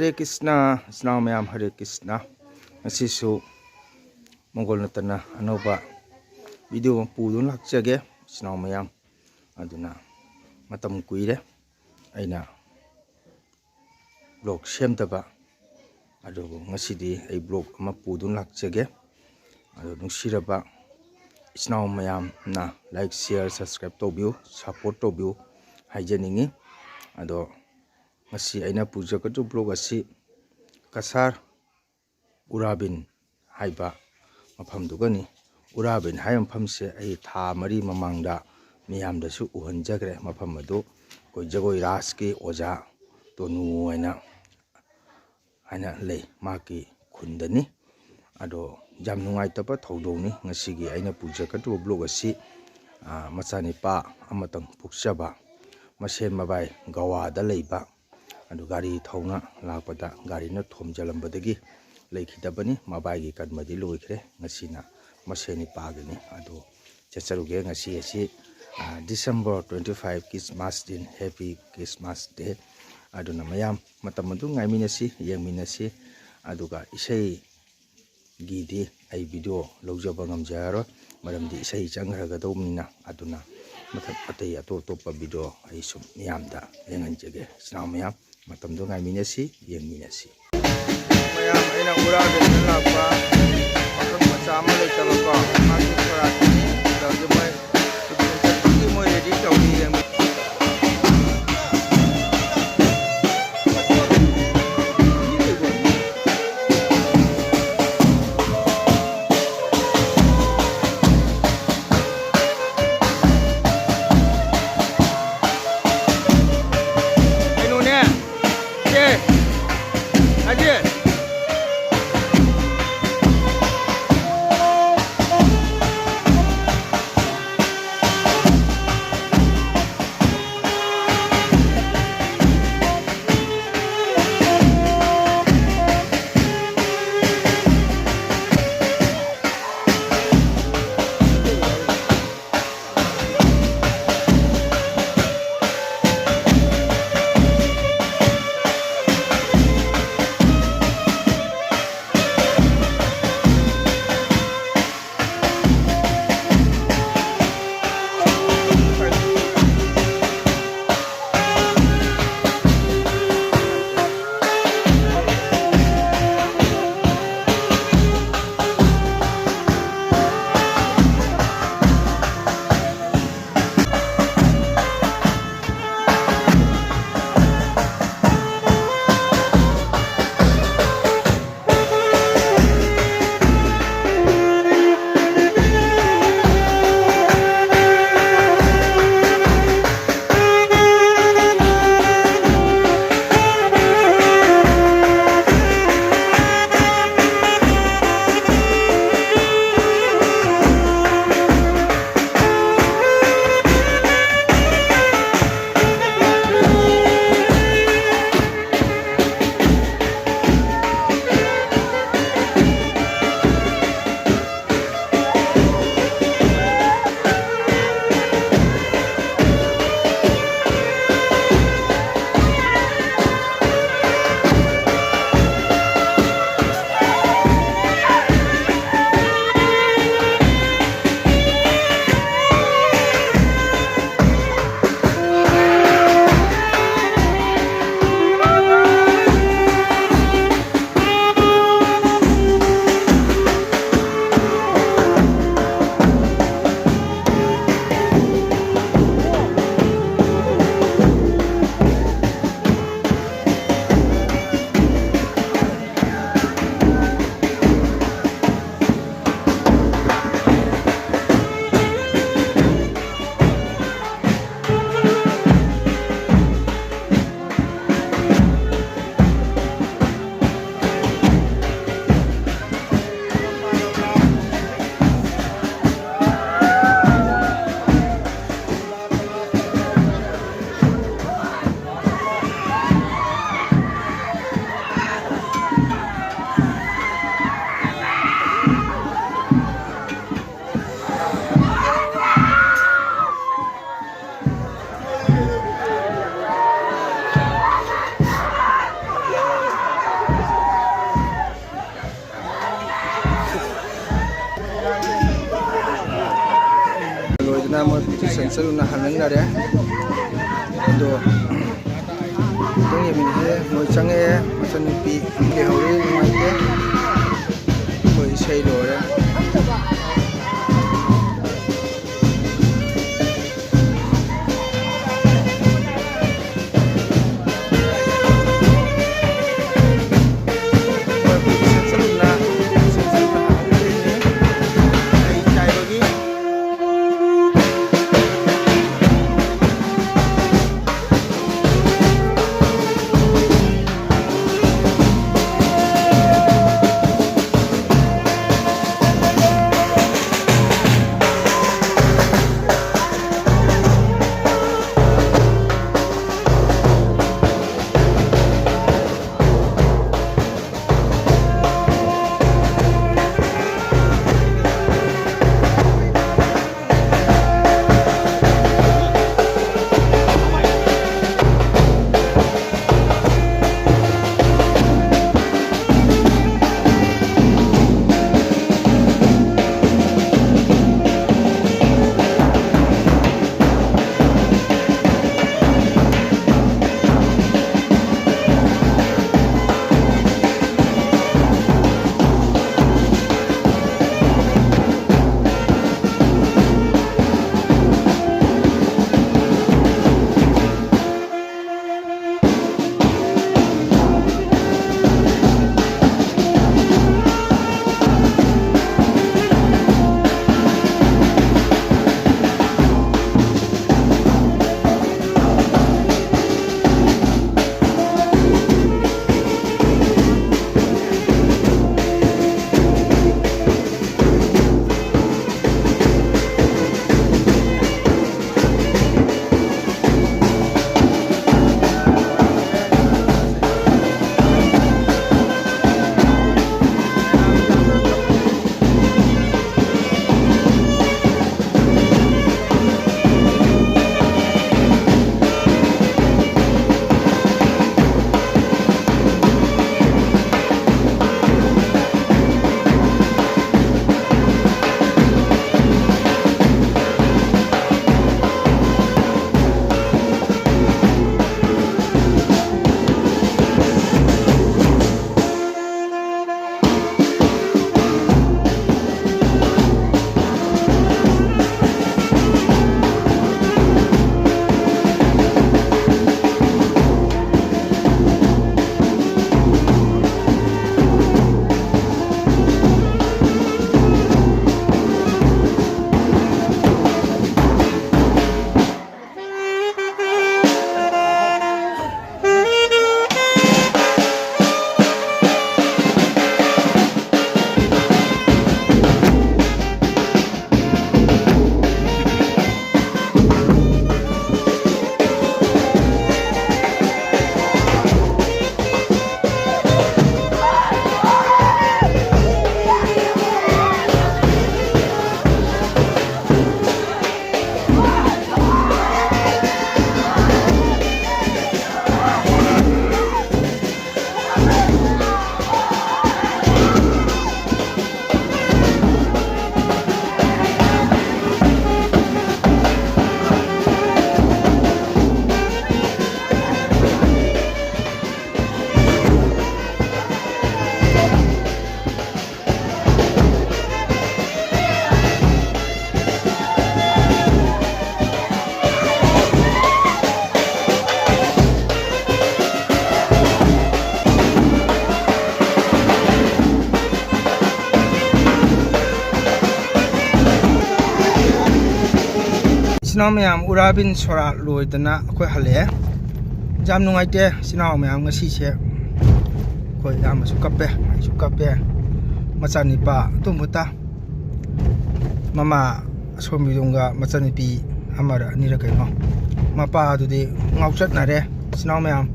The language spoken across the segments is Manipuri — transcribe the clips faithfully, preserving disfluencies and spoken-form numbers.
ꯍꯔꯦ ꯀ꯭ꯔꯤꯁꯅ, ꯏꯆꯤꯟ ꯏꯅꯥꯎ ꯃꯌꯥꯝ, ꯍꯔꯦ ꯀ꯭ꯔꯤꯁꯅ꯫ ꯉꯁꯤꯁꯨ ꯃꯪꯒꯣꯜ ꯅꯠꯇꯅ ꯑꯅꯧꯕ ꯚꯤꯗꯤꯑꯣ ꯑꯃ ꯄꯨꯗꯨꯅ ꯂꯥꯛꯆꯒꯦ, ꯏꯆꯤꯟ ꯏꯅꯥꯎ ꯃꯌꯥꯝ꯫ ꯑꯗꯨꯅ ꯃꯇꯝ ꯀꯨꯏꯔꯦ ꯑꯩꯅ ꯕ꯭ꯂꯣꯒ ꯁꯦꯝꯗꯕ, ꯑꯗꯨꯕꯨ ꯉꯁꯤꯗꯤ ꯑꯩ ꯕ꯭ꯂꯣꯒ ꯑꯃ ꯄꯨꯗꯨꯅ ꯂꯥꯛꯆꯒꯦ꯫ ꯑꯗꯣ ꯅꯨꯡꯁꯤꯔꯕ ꯏꯆꯤꯟ ꯏꯅꯥꯎ ꯃꯌꯥꯝꯅ like, share, subscribe ꯇꯧꯕꯤꯌꯨ, support ꯇꯧꯕꯤꯌꯨ ꯍꯥꯏꯖꯅꯤꯡꯉꯤ꯫ ꯑꯗꯣ ꯉꯁꯤ ꯑꯩꯅ ꯄꯨꯖꯒꯗꯧꯕ ꯕ꯭ꯂꯣꯒ ꯑꯁꯤ ꯀꯁꯥꯔ ꯎꯔꯥꯕꯤꯟ ꯍꯥꯏꯕ ꯃꯐꯝꯗꯨꯒꯅꯤ꯫ ꯎꯔꯥꯕꯤꯟ ꯍꯥꯏꯕ ꯃꯐꯝꯁꯦ ꯑꯩ ꯊꯥ ꯃꯔꯤ ꯃꯃꯥꯡꯗ ꯃꯤꯌꯥꯝꯗꯁꯨ ꯎꯍꯟꯖꯈ꯭ꯔꯦ꯫ ꯃꯐꯝ ꯑꯗꯨ ꯑꯩꯈꯣꯏ ꯖꯒꯣꯏ ꯔꯥꯁꯀꯤ ꯑꯣꯖꯥ ꯇꯣꯅꯨ ꯍꯥꯏꯅ, ꯍꯥꯏꯅ ꯂꯩ, ꯃꯍꯥꯛꯀꯤ ꯈꯨꯟꯗꯅꯤ꯫ ꯑꯗꯣ ꯌꯥꯝ ꯅꯨꯡꯉꯥꯏꯇꯕ ꯊꯧꯗꯣꯛꯅꯤ ꯉꯁꯤꯒꯤ ꯑꯩꯅ ꯄꯨꯖꯒꯗꯧꯕ ꯕ꯭ꯂꯣꯒ ꯑꯁꯤ꯫ ꯑꯥ, ꯃꯆꯥꯅꯤꯄꯥ ꯑꯃꯇꯪ ꯄꯣꯛꯆꯕ ꯃꯁꯦꯟ ꯃꯕꯥꯏ ꯒꯋꯥꯗ ꯂꯩꯕ, ꯑꯗꯨ ꯒꯥꯔꯤ ꯊꯧꯅ ꯂꯥꯛꯄꯗ ꯒꯥꯔꯤꯅ ꯊꯣꯝꯖꯤꯜꯂꯝꯕꯗꯒꯤ ꯂꯩꯈꯤꯗꯕꯅꯤ꯫ ꯃꯕꯥꯏꯒꯤ ꯀꯟꯕꯗꯤ ꯂꯣꯏꯈ꯭ꯔꯦ, ꯉꯁꯤꯅ ꯃꯁꯦꯟ ꯅꯤꯄꯥꯒꯤꯅꯤ꯫ ꯑꯗꯨ ꯆꯠꯆꯔꯨꯒꯦ꯫ ꯉꯁꯤ ꯑꯁꯤ, ꯑꯥ, December twenty five, Christmas Day, Happy Christmas Day꯫ ꯑꯗꯨꯅ ꯃꯌꯥꯝ ꯃꯇꯝ ꯑꯗꯨ ꯉꯥꯏꯃꯤꯟꯅꯁꯤ, ꯌꯦꯡꯃꯤꯟꯅꯁꯤ꯫ ꯑꯗꯨꯒ ꯏꯁꯩ ꯒꯤꯗꯤ ꯑꯩ ꯚꯤꯗꯤꯑꯣ ꯂꯧꯖꯕ ꯉꯝꯖꯔꯔꯣꯏ, ꯃꯔꯝꯗꯤ ꯏꯁꯩ ꯆꯪꯈ꯭ꯔꯒꯗꯧꯕꯅꯤꯅ꯫ ꯑꯗꯨꯅ ꯃꯊꯪ ꯑꯇꯩ ꯑꯇꯣꯞ ꯑꯇꯣꯞꯄ ꯚꯤꯗꯤꯑꯣ ꯑꯩ ꯁꯨꯝ ꯃꯤꯌꯥꯝꯗ ꯌꯦꯡꯍꯟꯖꯒꯦ꯫ ꯏꯆꯤꯟ ꯏꯅꯥꯎ ꯃꯌꯥꯝ, ꯃꯇꯝꯗꯣ ꯉꯥꯏꯃꯤꯟꯅꯁꯤ, ꯌꯦꯡꯃꯤꯟꯅꯁꯤ꯫ ꯃꯌꯥꯝ, ꯑꯩꯅ ꯎꯔꯥꯕꯤꯟꯗ ꯂꯥꯛꯄ ꯄꯥꯈꯪ ꯃꯆꯥ ꯑꯃ ꯂꯩꯇꯕꯀꯣ, ꯃꯥꯒꯤ ꯁꯣꯔꯥꯠꯀꯤꯅꯤ꯫ ꯑꯗꯨꯗꯒꯤ ꯃꯣꯏ ꯃꯣꯏ ꯔꯦꯗꯤ ꯇꯧꯔꯤ꯫ ꯀꯩꯅꯣꯅꯦ, ꯁꯦ, ꯑꯖꯦ꯫ ꯑꯃ ꯇꯨꯏꯁꯟ ꯆꯠꯂꯨꯅ ꯍꯜꯂꯛꯅꯔꯦ꯫ ꯑꯗꯣ ꯈꯤꯇꯪ ꯌꯦꯡꯃꯤꯟꯅꯁꯦ꯫ ꯃꯣꯏ ꯆꯪꯉꯛꯑꯦ, ꯃꯆꯟꯅꯨꯄꯤ ꯑꯃ ꯂꯩꯍꯧꯔꯦ, ꯅꯨꯡꯉꯥꯏꯇꯦ꯫ ꯃꯣꯏ ꯏꯁꯩ ꯂꯣꯏꯔꯦ꯫ ꯏꯆꯤꯟ ꯏꯅꯥꯎ ꯃꯌꯥꯝ, ꯎꯔꯥꯕꯤꯟ ꯁꯣꯔꯥ ꯂꯣꯏꯗꯅ ꯑꯩꯈꯣꯏ ꯍꯜꯂꯛꯑꯦ꯫ ꯌꯥꯝ ꯅꯨꯡꯉꯥꯏꯇꯦ ꯏꯆꯤꯟ ꯏꯅꯥꯎ ꯃꯌꯥꯝ, ꯉꯁꯤꯁꯦ ꯑꯩꯈꯣꯏ ꯏꯌꯥꯝꯕꯁꯨ ꯀꯞꯄꯦ, ꯑꯩꯁꯨ ꯀꯞꯄꯦ꯫ ꯃꯆꯥꯅꯤꯄꯥ ꯑꯇꯣꯝꯕꯇ, ꯃꯃꯥ ꯑꯁꯣꯝꯕꯤꯗꯨꯝꯒ ꯃꯆꯥꯅꯨꯄꯤ ꯑꯃꯔ ꯑꯅꯤꯔ ꯀꯩꯅꯣ, ꯃꯄꯥꯗꯨꯗꯤ ꯉꯥꯎꯆꯠꯅꯔꯦ꯫ ꯏꯆꯤꯟ ꯏꯅꯥꯎ ꯃꯌꯥꯝ,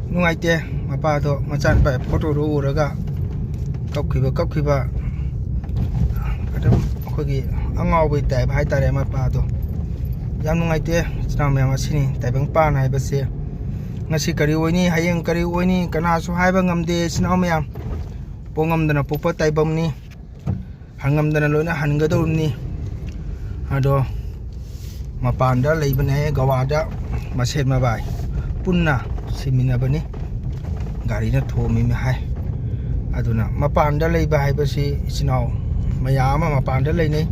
ꯅꯨꯡꯉꯥꯏꯇꯦ꯫ ꯃꯄꯥꯗꯣ ꯃꯆꯥꯅꯨꯄꯥꯒꯤ ꯐꯣꯇꯣꯗꯣ ꯎꯔꯒ ꯀꯞꯈꯤꯕ, ꯀꯞꯈꯤꯕ꯫ ꯑꯗꯨꯝ ꯑꯩꯈꯣꯏꯒꯤ ꯑꯉꯥꯎꯕꯒꯤ ꯇꯥꯏꯞ ꯍꯥꯏꯇꯥꯔꯦ ꯃꯄꯥꯗꯣ꯫ ꯌꯥꯝ ꯅꯨꯡꯉꯥꯏꯇꯦ ꯏꯆꯤꯟ ꯏꯅꯥꯎ ꯃꯌꯥꯝ꯫ ꯑꯁꯤꯅꯤ ꯇꯥꯏꯕꯪꯄꯥꯟ ꯍꯥꯏꯕꯁꯦ꯫ ꯉꯁꯤ ꯀꯔꯤ ꯑꯣꯏꯅꯤ, ꯍꯌꯦꯡ ꯀꯔꯤ ꯑꯣꯏꯅꯤ, ꯀꯅꯥꯁꯨ ꯍꯥꯏꯕ ꯉꯝꯗꯦ ꯏꯆꯤꯟ ꯏꯅꯥꯎ ꯃꯌꯥꯝ꯫ ꯄꯣꯛꯉꯝꯗꯅ ꯄꯣꯛꯄ ꯇꯥꯏꯕꯪꯅꯤ, ꯍꯟꯉꯝꯗꯅ ꯂꯣꯏꯅ ꯍꯟꯒꯗꯧꯔꯤꯕꯅꯤ꯫ ꯑꯗꯣ ꯃꯄꯥꯟꯗ ꯂꯩꯕꯅꯦ, ꯒꯋꯥꯗ ꯃꯁꯦꯟ ꯃꯕꯥꯏ ꯄꯨꯟꯅ ꯁꯤꯃꯤꯟꯅꯕꯅꯤ꯫ ꯒꯥꯔꯤꯅ ꯊꯣꯝꯃꯤꯃꯦ ꯍꯥꯏ꯫ ꯑꯗꯨꯅ ꯃꯄꯥꯟꯗ ꯂꯩꯕ ꯍꯥꯏꯕꯁꯤ ꯏꯆꯤꯟ ꯏꯅꯥꯎ ꯃꯌꯥꯝ ꯑꯃ ꯃꯄꯥꯟꯗ ꯂꯩꯅꯩ꯫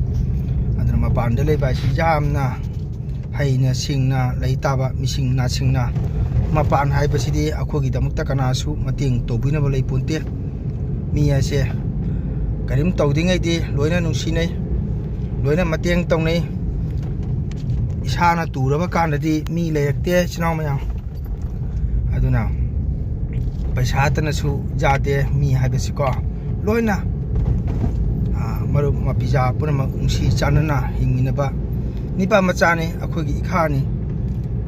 ꯑꯗꯨꯅ ꯃꯄꯥꯟꯗ ꯂꯩꯕ ꯍꯥꯏꯁꯤ ꯌꯥꯝꯅ ꯍꯩꯅ ꯁꯤꯡꯅ ꯂꯩ ꯇꯥꯕ, ꯃꯤꯁꯤꯡ ꯅꯥꯁꯤꯡꯅ꯫ ꯃꯄꯥꯟ ꯍꯥꯏꯕꯁꯤꯗꯤ ꯑꯩꯈꯣꯏꯒꯤꯗꯃꯛꯇ ꯀꯅꯥꯁꯨ ꯃꯇꯦꯡ ꯇꯧꯕꯤꯅꯕ ꯂꯩ ꯄꯣꯟꯇꯦ꯫ ꯃꯤ ꯍꯥꯏꯁꯦ ꯀꯔꯤꯝ ꯇꯧꯗ꯭ꯔꯤꯉꯩꯗꯤ ꯂꯣꯏꯅ ꯅꯨꯡꯁꯤꯅꯩ, ꯂꯣꯏꯅ ꯃꯇꯦꯡ ꯇꯧꯅꯩ꯫ ꯏꯁꯥꯅ ꯇꯨꯔꯕ ꯀꯥꯟꯗꯗꯤ ꯃꯤ ꯂꯩꯔꯛꯇꯦ ꯏꯆꯤꯟ ꯏꯅꯥꯎ ꯃꯌꯥꯝ꯫ ꯑꯗꯨꯅ ꯄꯩꯁꯥꯇꯅꯁꯨ ꯌꯥꯗꯦ ꯃꯤ ꯍꯥꯏꯕꯁꯤꯀꯣ꯫ ꯂꯣꯏꯅ, ꯑꯥ, ꯃꯔꯨꯞ ꯃꯄꯤꯖꯥ ꯄꯨꯝꯅꯃꯛ ꯅꯨꯡꯁꯤ ꯆꯥꯟꯅꯅ ꯍꯤꯡꯃꯤꯟꯅꯕ ꯅꯤꯄꯥ ꯃꯆꯥꯅꯤ, ꯑꯩꯈꯣꯏꯒꯤ ꯏꯈꯥꯅꯤ꯫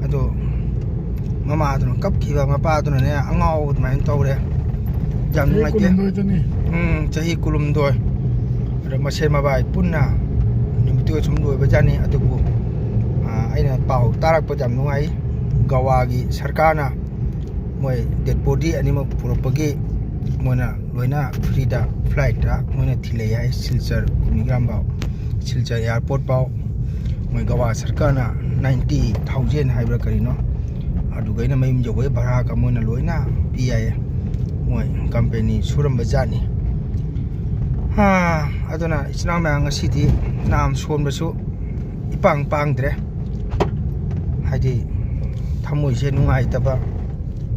ꯑꯗꯣ ꯃꯃꯥꯗꯨꯅ ꯀꯞꯈꯤꯕ, ꯃꯄꯥꯗꯨꯅꯅꯦ ꯑꯉꯥꯎꯕ ꯑꯗꯨꯃꯥꯏꯅ ꯇꯧꯔꯦ꯫ ꯌꯥꯝ ꯆꯍꯤ ꯅꯨꯡꯉꯥꯏꯇꯦ꯫ ꯀꯨꯟꯍꯨꯝꯗꯣꯏꯗꯅꯤ꯫ ꯎꯝ, ꯆꯍꯤ ꯀꯨꯟꯍꯨꯝꯗꯣꯏ꯫ ꯑꯗꯣ ꯃꯁꯦꯟ ꯃꯕꯥꯏ ꯄꯨꯟꯅ ꯅꯨꯃꯤꯠꯇꯨꯒ ꯁꯨꯝ ꯂꯣꯏꯕꯖꯥꯠꯅꯤ꯫ ꯑꯗꯨꯕꯨ, ꯑꯥ, ꯑꯩꯅ ꯄꯥꯎ ꯇꯥꯔꯛꯄꯗ ꯌꯥꯝ ꯅꯨꯡꯉꯥꯏ꯫ ꯒꯋꯥꯒꯤ ꯁꯔꯀꯥꯔꯅ ꯃꯣꯏ ꯗꯦꯠ ꯕꯣꯗꯤ ꯑꯅꯤꯃꯛ ꯄꯨꯔꯛꯄꯒꯤ ꯃꯣꯏꯅ ꯂꯣꯏꯅ ꯐ꯭ꯔꯤꯗ ꯐ꯭ꯂꯥꯏꯠꯇ ꯃꯣꯏꯅ ꯊꯤꯜꯂꯛꯑꯦ ꯍꯥꯏ, ꯁꯤꯜꯆꯔ ꯀꯨꯝꯃꯤꯒ꯭ꯔꯥꯝꯐꯥꯎ, ꯁꯤꯜꯆꯔ ꯑꯦꯌꯥꯔꯄꯣꯔꯠ ꯐꯥꯎ꯫ ꯃꯣꯏ ꯒꯋꯥ ꯁꯔꯀꯥꯔꯅ ꯅꯥꯏꯟꯇꯤ ꯊꯥꯎꯖꯟ ꯍꯥꯏꯕ꯭ꯔꯥ ꯀꯔꯤꯅꯣ, ꯑꯗꯨꯒꯩꯅ ꯃꯌꯨꯝ ꯌꯧꯕꯒꯤ ꯚꯔꯥꯒ ꯃꯣꯏꯅ ꯂꯣꯏꯅ ꯄꯤ ꯍꯥꯏꯌꯦ꯫ ꯃꯣꯏ ꯀꯝꯄꯦꯅꯤ ꯁꯨꯔꯝꯕ ꯖꯥꯠꯅꯤ꯫ ꯍꯥ, ꯑꯗꯨꯅ ꯏꯆꯤꯟ ꯏꯅꯥꯎ ꯃꯌꯥꯝ, ꯉꯁꯤꯗꯤ ꯅꯥꯝ ꯁꯣꯟꯕꯁꯨ ꯏꯄꯥꯡ ꯄꯥꯡꯗ꯭ꯔꯦ꯫ ꯍꯥꯏꯗꯤ ꯊꯃꯣꯏꯁꯦ ꯅꯨꯡꯉꯥꯏꯇꯕ,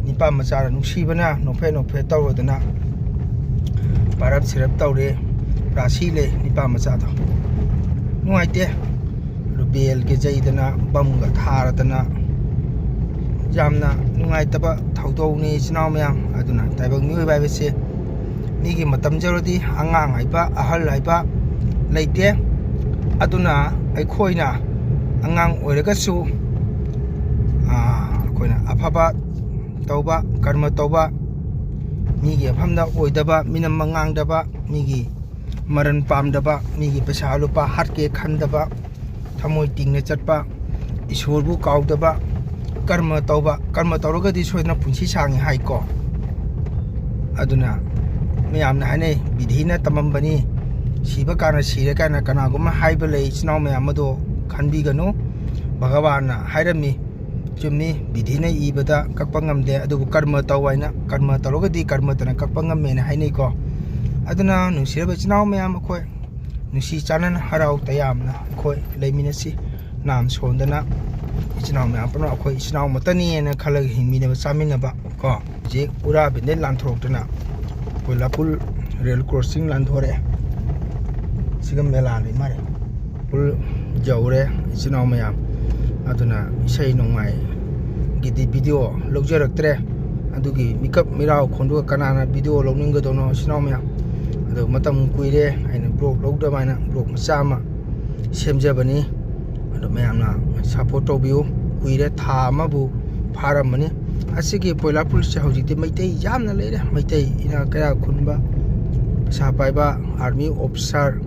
ꯅꯤꯄꯥ ꯃꯆꯥꯅ ꯅꯨꯡꯁꯤꯕꯅ ꯅꯣꯛꯐꯦꯠ ꯅꯣꯛꯐꯦꯠ ꯇꯧꯔꯗꯅ ꯄꯥꯔꯞ ꯁꯤꯔꯞ ꯇꯧꯔꯦ꯫ ꯔꯥꯁꯤ ꯂꯩ ꯅꯤꯄꯥ ꯃꯆꯥꯗꯣ, ꯅꯨꯡꯉꯥꯏꯇꯦ꯫ ꯑꯗꯨ ꯕꯦꯜꯒ ꯌꯩꯗꯅ, ꯕꯝꯒ ꯊꯥꯔꯗꯅ, ꯌꯥꯝꯅ ꯅꯨꯡꯉꯥꯏꯇꯕ ꯊꯧꯗꯣꯛꯅꯤ, ꯏꯆꯤꯟ ꯏꯅꯥꯎ ꯃꯌꯥꯝ꯫ ꯑꯗꯨꯅ ꯇꯥꯏꯕꯪ ꯃꯤꯑꯣꯏꯕ ꯍꯥꯏꯕꯁꯦ ꯃꯤꯒꯤ ꯃꯇꯝ ꯌꯧꯔꯗꯤ ꯑꯉꯥꯡ ꯍꯥꯏꯕ, ꯑꯍꯜ ꯍꯥꯏꯕ ꯂꯩꯇꯦ꯫ ꯑꯗꯨꯅ ꯑꯩꯈꯣꯏꯅ ꯑꯉꯥꯡ ꯑꯣꯏꯔꯒꯁꯨ, ꯑꯥ, ꯑꯩꯈꯣꯏꯅ ꯑꯐꯕ ꯇꯧꯕ, ꯀꯔꯃ ꯇꯧꯕ, ꯃꯤꯒꯤ ꯃꯐꯝꯗ ꯑꯣꯏꯗꯕ, ꯃꯤꯅꯝꯕ ꯉꯥꯡꯗꯕ, ꯃꯤꯒꯤ ꯃꯔꯟ ꯄꯥꯝꯗꯕ, ꯃꯤꯒꯤ ꯄꯩꯁꯥ ꯂꯨꯄꯥ ꯍꯥꯠꯀꯦ ꯈꯟꯗꯕ, ꯊꯃꯣꯏ ꯇꯤꯡꯅ ꯆꯠꯄ, ꯏꯁꯣꯔꯕꯨ ꯀꯥꯎꯗꯕ, ꯀꯔꯃ ꯇꯧꯕ, ꯀꯔꯃ ꯇꯧꯔꯒꯗꯤ ꯁꯣꯏꯗꯅ ꯄꯨꯟꯁꯤ ꯁꯥꯡꯉꯤ ꯍꯥꯏꯀꯣ꯫ ꯑꯗꯨꯅ ꯃꯌꯥꯝꯅ ꯍꯥꯏꯅꯩ, "ꯕꯤꯙꯤꯅ ꯇꯝꯃꯝꯕꯅꯤ, ꯁꯤꯕ ꯀꯥꯟꯗ ꯁꯤꯔꯦ" ꯀꯥꯏꯅ ꯀꯅꯥꯒꯨꯝꯕ ꯍꯥꯏꯕ ꯂꯩ꯫ ꯏꯆꯤꯟ ꯏꯅꯥꯎ ꯃꯌꯥꯝ ꯑꯗꯣ ꯈꯟꯕꯤꯒꯅꯨ꯫ ꯚꯒꯋꯥꯟꯅ ꯍꯥꯏꯔꯝꯃꯤ, ꯆꯨꯝꯃꯤ, ꯕꯤꯙꯤꯅ ꯏꯕꯗ ꯀꯛꯄ ꯉꯝꯗꯦ, ꯑꯗꯨꯕꯨ ꯀꯔꯃ ꯇꯧ ꯍꯥꯏꯅ, ꯀꯔꯃ ꯇꯧꯔꯒꯗꯤ ꯀꯔꯃꯇꯅ ꯀꯛꯄ ꯉꯝꯃꯦꯅ ꯍꯥꯏꯅꯩꯀꯣ꯫ ꯑꯗꯨꯅ ꯅꯨꯡꯁꯤꯔꯕ ꯏꯆꯤꯟ ꯏꯅꯥꯎ ꯃꯌꯥꯝ, ꯑꯩꯈꯣꯏ ꯅꯨꯡꯁꯤ ꯆꯥꯟꯅꯅ ꯍꯔꯥꯎ ꯇꯌꯥꯝꯅ ꯑꯩꯈꯣꯏ ꯂꯩꯃꯤꯟꯅꯁꯤ꯫ ꯅꯥꯝ ꯁꯣꯟꯗꯅ ꯏꯆꯤꯟ ꯏꯅꯥꯎ ꯃꯌꯥꯝ ꯄꯨꯝꯅꯃꯛ ꯑꯩꯈꯣꯏ ꯏꯆꯤꯟ ꯏꯅꯥꯎ ꯑꯃꯠꯇꯅꯤꯅ ꯈꯜꯂꯒ ꯍꯤꯡꯃꯤꯟꯅꯕ ꯆꯥꯃꯤꯟꯅꯕ ꯀꯣ꯫ ꯍꯧꯖꯤꯛ ꯎꯔꯥꯕꯤꯟꯗꯩ ꯂꯥꯟꯊꯣꯔꯛꯇꯅ ꯀꯣꯏꯂꯥꯄꯨꯜ ꯔꯦꯜ ꯀ꯭ꯔꯣꯁꯤꯡ ꯂꯥꯟꯊꯣꯔꯛꯑꯦ꯫ ꯁꯤꯒ ꯃꯦꯂꯥ ꯂꯩ ꯃꯥꯜꯂꯦ꯫ ꯄꯨꯜ ꯌꯧꯔꯦ ꯏꯆꯤꯟ ꯏꯅꯥꯎ ꯃꯌꯥꯝ꯫ ꯑꯗꯨꯅ ꯏꯁꯩ ꯅꯣꯡꯃꯥꯏꯒꯤꯗꯤ ꯚꯤꯗꯤꯑꯣ ꯂꯧꯖꯔꯛꯇ꯭ꯔꯦ꯫ ꯑꯗꯨꯒꯤ ꯃꯤꯀꯞ ꯃꯤꯔꯥꯎ ꯈꯣꯟꯗꯣꯛꯑ ꯀꯅꯥꯅ ꯚꯤꯗꯤꯑꯣ ꯂꯧꯅꯤꯡꯒꯗꯧꯅꯣ ꯏꯆꯤꯟ ꯏꯅꯥꯎ ꯃꯌꯥꯝ? ꯑꯗꯣ ꯃꯇꯝ ꯀꯨꯏꯔꯦ ꯑꯩꯅ ꯕ꯭ꯂꯣꯛ ꯂꯧꯗꯕ ꯍꯥꯏꯅ ꯕ꯭ꯂꯣꯛ ꯃꯆꯥ ꯑꯃ ꯁꯦꯝꯖꯕꯅꯤ꯫ ꯑꯗꯣ ꯃꯌꯥꯝꯅ ꯁꯞꯄꯣꯔꯠ ꯇꯧꯕꯤꯌꯨ꯫ ꯀꯨꯏꯔꯦ, ꯊꯥ ꯑꯃꯕꯨ ꯐꯥꯔꯝꯃꯅꯤ꯫ ꯑꯁꯤꯒꯤ ꯄꯣꯏꯂꯥꯄꯨꯜꯁꯦ ꯍꯧꯖꯤꯛꯇꯤ ꯃꯩꯇꯩ ꯌꯥꯝꯅ ꯂꯩꯔꯦ꯫ ꯃꯩꯇꯩ ꯏꯅꯥꯛ ꯀꯩꯔꯥꯛ ꯈꯨꯟꯕ, ꯄꯩꯁꯥ ꯄꯥꯏꯕ, ꯑꯥꯔꯃꯤ ꯑꯣꯐꯤꯁꯥꯔ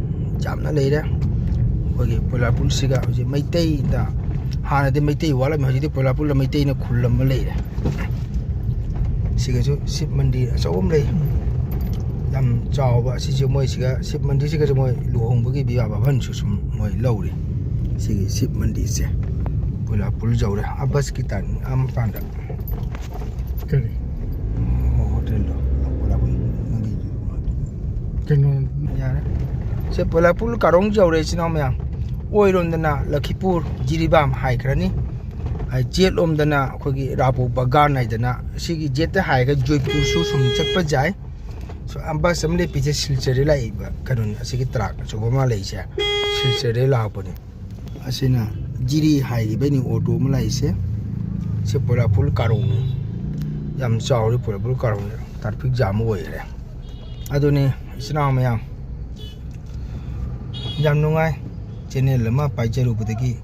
ꯌꯥꯝꯅ ꯂꯩꯔꯦ꯫ ꯑꯩꯈꯣꯏꯒꯤ ꯄꯣꯏꯂꯥꯄꯨꯜꯁꯤꯒ ꯍꯧꯖꯤꯛ ꯃꯩꯇꯩꯗ, ꯍꯥꯟꯅꯗꯤ ꯃꯩꯇꯩ ꯋꯥꯠꯂꯝꯃꯤ, ꯍꯧꯖꯤꯛꯇꯤ ꯄꯣꯏꯂꯥꯄꯨꯜꯗ ꯃꯩꯇꯩꯅ ꯈꯨꯜ ꯑꯃ ꯂꯩꯔꯦ꯫ ꯁꯤꯒꯁꯨ ꯁꯤꯕ ꯃꯟꯗꯤꯔ ꯑꯆꯧꯕ ꯑꯃ ꯂꯩ, ꯌꯥꯝ ꯆꯥꯎꯕ꯫ ꯑꯁꯤꯁꯨ ꯃꯣꯏꯁꯤꯒ, ꯁꯤꯕ ꯃꯟꯗꯤꯔꯁꯤꯒꯁꯨ ꯃꯣꯏ ꯂꯨꯍꯣꯡꯕꯒꯤ ꯕꯤꯕꯥ ꯚꯕꯟꯁꯨ ꯁꯨꯝ ꯃꯣꯏ ꯂꯧꯔꯤ꯫ ꯁꯤꯒꯤ ꯁꯤꯕ ꯃꯟꯗꯤꯔꯁꯦ ꯄꯣꯏꯂꯥꯄꯨꯜ ꯌꯧꯔꯦ꯫ ꯑꯥ, ꯕꯁꯀꯤ ꯇꯥꯏꯝ ꯑꯥ ꯃꯄꯥꯟꯗ꯫ ꯀꯔꯤ? ꯍꯣ-, ꯍꯣꯇꯦꯜꯗꯣ꯫ ꯄꯣꯏꯂꯥꯄꯨꯜ ꯃꯟꯗꯤꯔ꯫ ꯀꯩꯅꯣ? ꯌꯥꯔꯦ꯫ ꯁꯦ ꯄꯣꯏꯂꯥꯄꯨꯜ ꯀꯥꯔꯣꯡ ꯌꯧꯔꯦ, ꯏꯆꯤꯟ ꯏꯅꯥꯎ ꯃꯌꯥꯝ꯫ ꯑꯣꯏꯔꯣꯝꯗꯅ ꯂꯈꯤꯄꯨꯔ, ꯖꯤꯔꯤꯕꯥꯝ ꯍꯥꯏꯈ꯭ꯔꯅꯤ꯫ ꯑꯩ ꯖꯦꯠꯂꯣꯝꯗꯅ ꯑꯩꯈꯣꯏꯒꯤ ꯔꯥꯕꯣ ꯕꯒꯥꯟ ꯍꯥꯏꯗꯅ, ꯁꯤꯒꯤ ꯖꯦꯠꯇ ꯍꯥꯏꯔꯒ ꯖꯣꯏꯄꯨꯔꯁꯨ ꯁꯨꯝ ꯆꯠꯄ ꯌꯥꯏ꯫ ꯁꯣ, ꯑ, ꯕꯁ ꯑꯃ ꯂꯦꯞꯄꯤꯁꯦ ꯁꯤꯜꯆꯔꯗꯩ ꯂꯥꯛꯏꯕ ꯀꯩꯅꯣꯅꯤ, ꯑꯁꯤꯒꯤ ꯇ꯭ꯔꯥꯛ ꯑꯆꯧꯕ ꯑꯃ ꯂꯩꯁꯦ ꯁꯤꯜꯆꯔꯗꯩ ꯂꯥꯛꯄꯅꯤ꯫ ꯑꯁꯤꯅ ꯖꯤꯔꯤ ꯍꯥꯏꯔꯤꯕꯅꯤ ꯑꯣꯇꯣ ꯑꯃ ꯂꯥꯛꯏꯁꯦ꯫ ꯁꯤ ꯄꯣꯏꯂꯥꯄꯨꯜ ꯀꯥꯔꯣꯡꯅꯤ꯫ ꯌꯥꯝ ꯆꯥꯎꯔꯤ ꯄꯣꯏꯂꯥꯄꯨꯜ ꯀꯥꯔꯣꯡꯁꯦ꯫ ꯇ꯭ꯔꯥꯐꯤꯛ ꯖꯥꯝ ꯑꯃ ꯑꯣꯏꯈꯔꯦ꯫ ꯑꯗꯨꯅꯤ ꯏꯆꯤꯟ ꯏꯅꯥꯎ ꯃꯌꯥꯝ, ꯌꯥꯝ ꯅꯨꯡꯉꯥꯏ꯫ ꯆꯦꯅꯦꯜ ꯑꯃ ꯄꯥꯏꯖꯔꯨꯕꯗꯒꯤ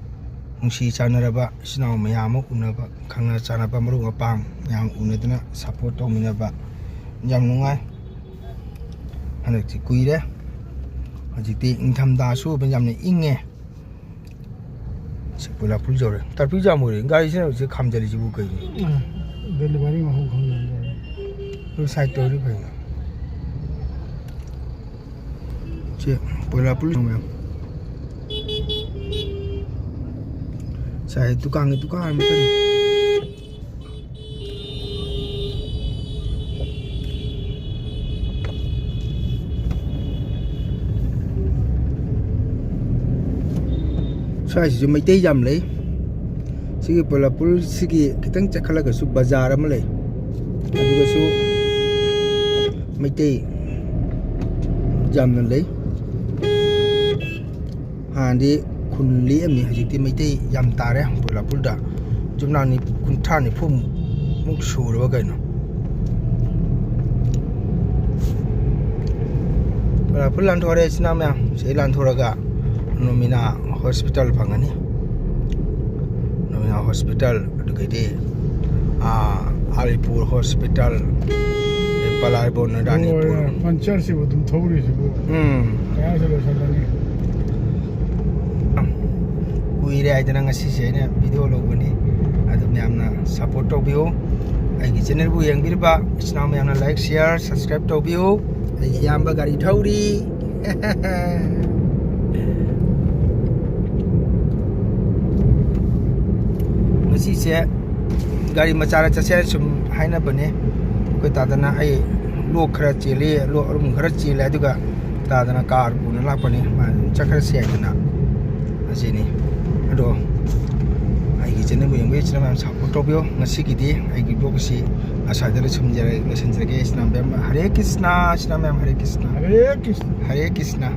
ꯅꯨꯡꯁꯤ ꯆꯥꯟꯅꯔꯕ ꯏꯆꯤꯟ ꯏꯅꯥꯎ ꯃꯌꯥꯝ ꯑꯃ ꯎꯅꯕ, ꯈꯪꯅ ꯆꯥꯟꯅꯕ ꯃꯔꯨꯞ ꯃꯄꯥꯡ ꯃꯌꯥꯝ ꯎꯅꯗꯅ ꯁꯞꯄꯣꯔꯠ ꯇꯧꯃꯤꯟꯅꯕ ꯌꯥꯝ ꯅꯨꯡꯉꯥꯏ꯫ ꯍꯟꯗꯛꯇꯤ ꯀꯨꯏꯔꯦ꯫ ꯍꯧꯖꯤꯛꯇꯤ ꯏꯪꯊꯝꯊꯥꯁꯨ ꯑꯣꯏꯕꯅ ꯌꯥꯝꯅ ꯏꯪꯉꯦ꯫ ꯁꯤ ꯄꯣꯏꯂꯥꯄꯨꯜ ꯌꯧꯔꯦ꯫ ꯇ꯭ꯔꯥꯐꯤꯛ ꯖꯥꯝ ꯑꯣꯏꯔꯦ꯫ ꯒꯥꯔꯤꯁꯤꯅ ꯍꯧꯖꯤꯛ ꯈꯥꯝꯖꯜꯂꯤꯁꯤꯕꯨ ꯀꯩꯅꯣ? ꯗꯦꯂꯤꯚꯔꯤ ꯃꯐꯝ ꯈꯪꯗꯕ꯫ ꯑꯗꯨ ꯁꯥꯏꯠ ꯇꯧꯔꯗꯤ ꯐꯩꯅ꯫ ꯁꯤ ꯄꯣꯏꯂꯥꯄꯨꯜ ꯌꯧꯔꯦ꯫ ꯁꯥꯏ ꯗꯨꯀꯥꯟꯒꯤ ꯗꯨꯀꯥꯟ ꯑꯃ ꯀꯔꯤ? ꯁ꯭ꯋꯥꯏꯁꯤꯁꯨ ꯃꯩꯇꯩ ꯌꯥꯝ ꯂꯩ꯫ ꯁꯤꯒꯤ ꯄꯣꯂꯥꯄꯨꯔꯁꯤꯒꯤ ꯈꯤꯇꯪ ꯆꯠꯈꯠꯂꯒꯁꯨ ꯕꯖꯥꯔ ꯑꯃ ꯂꯩ꯫ ꯑꯗꯨꯒꯁꯨ ꯃꯩꯇꯩ ꯌꯥꯝꯅ ꯂꯩ꯫ ꯍꯥꯟꯅꯗꯤ ꯈꯨꯟ ꯂꯦꯛꯑꯝꯃꯤ, ꯍꯧꯖꯤꯛꯇꯤ ꯃꯩꯇꯩ ꯌꯥꯝ ꯇꯥꯔꯦ ꯄꯣꯂꯥꯄꯨꯔꯗ꯫ ꯌꯨꯝꯅꯥꯛ ꯅꯤ-, ꯀꯨꯟꯊ꯭ꯔꯥ ꯅꯤꯐꯨꯃꯨꯛ ꯁꯨꯔꯕ ꯀꯩꯅꯣ꯫ ꯄꯣꯂꯥꯄꯨꯔ ꯂꯥꯟꯊꯣꯔꯛꯑꯦ ꯏꯆꯤꯟ ꯏꯅꯥꯎ ꯃꯌꯥꯝ꯫ ꯁꯤꯗꯩ ꯂꯥꯟꯊꯣꯔꯛꯑꯒ ꯅꯣꯃꯤꯅꯥ ꯍꯣꯁꯄꯤꯇꯥꯜ ꯐꯪꯉꯅꯤ꯫ ꯅꯣꯃꯤꯅꯥ ꯍꯣꯁꯄꯤꯇꯥꯜ, ꯑꯗꯨꯗꯒꯤꯗꯤ, ꯑꯥ, ꯑꯂꯤꯄꯨꯔ ꯍꯣꯁꯄꯤꯇꯥꯜ, ꯑꯗꯩ ꯄꯂꯥꯏꯕꯣꯟ ꯔꯥꯅꯤꯄꯨꯔ꯫ ꯂꯣꯏꯔꯦ, ꯄꯟꯆꯔꯁꯤꯕꯨ ꯑꯗꯨꯝ ꯊꯧꯔꯤꯁꯤꯕꯨ꯫ ꯎꯝ꯫ ꯀꯌꯥꯁꯨ ꯂꯣꯏꯁꯜꯂꯅꯤ꯫ ꯀꯨꯏꯔꯦ ꯍꯥꯏꯗꯅ ꯉꯁꯤꯁꯦ ꯑꯩꯅ ꯚꯤꯗꯤꯑꯣ ꯂꯧꯕꯅꯤ꯫ ꯑꯗꯨ ꯃꯌꯥꯝꯅ ꯁꯞꯄꯣꯔꯠ ꯇꯧꯕꯤꯌꯨ꯫ ꯑꯩꯒꯤ ꯆꯦꯅꯦꯜꯕꯨ ꯌꯦꯡꯕꯤꯔꯤꯕ ꯏꯆꯤꯟ ꯏꯅꯥꯎ ꯃꯌꯥꯝꯅ ꯂꯥꯏꯛ, ꯁꯤꯌꯥꯔ, ꯁꯕꯁꯀ꯭ꯔꯥꯏꯕ ꯇꯧꯕꯤꯌꯨ꯫ ꯑꯩꯒꯤ ꯏꯌꯥꯝꯕ ꯒꯥꯔꯤ ꯊꯧꯔꯤ꯫ ꯉꯁꯤꯁꯦ ꯒꯥꯔꯤ ꯃꯆꯥꯗ ꯆꯠꯁꯦ ꯍꯥꯏꯅ ꯁꯨꯝ ꯍꯥꯏꯅꯕꯅꯦ꯫ ꯑꯩꯈꯣꯏ ꯇꯥꯗꯅ ꯑꯩ ꯂꯣꯛ ꯈꯔ ꯆꯦꯜꯂꯤ, ꯂꯣꯛ ꯑꯔꯨꯝ ꯈꯔ ꯆꯦꯜꯂꯦ, ꯑꯗꯨꯒ ꯇꯥꯗꯅ ꯀꯥꯔ ꯄꯨꯅ ꯂꯥꯛꯄꯅꯤ꯫ ꯃꯥ ꯑꯗꯨꯝ ꯆꯠꯈ꯭ꯔꯁꯤ ꯍꯥꯏꯗꯅ ꯑꯁꯤꯅꯤ꯫ ꯑꯗꯣ ꯑꯩꯒꯤ ꯆꯦꯅꯦꯜꯕꯨ ꯌꯦꯡꯕ ꯏꯆꯤꯟ ꯏꯅꯥꯎ ꯃꯌꯥꯝ ꯁꯞꯄꯣꯔꯠ ꯇꯧꯕꯤꯌꯨ꯫ ꯉꯁꯤꯒꯤꯗꯤ ꯑꯩꯒꯤ ꯕ꯭ꯂꯣꯛ ꯑꯁꯤ ꯑꯁ꯭ꯋꯥꯏꯗ ꯂꯣꯏꯁꯤꯟꯖꯔ-, ꯂꯣꯏꯁꯤꯟꯖꯔꯒꯦ꯫ ꯏꯆꯤꯟ ꯏꯅꯥꯎ ꯃꯌꯥꯝ ꯍꯔꯦ ꯀ꯭ꯔꯤꯁꯅ, ꯏꯆꯤꯟ ꯏꯅꯥꯎ ꯃꯌꯥꯝ ꯍꯔꯦ ꯀ꯭ꯔꯤꯁꯅ꯫ ꯍꯔꯦ ꯀ꯭ꯔꯤꯁꯅ꯫ ꯍꯔꯦ ꯀ꯭ꯔꯤꯁꯅ꯫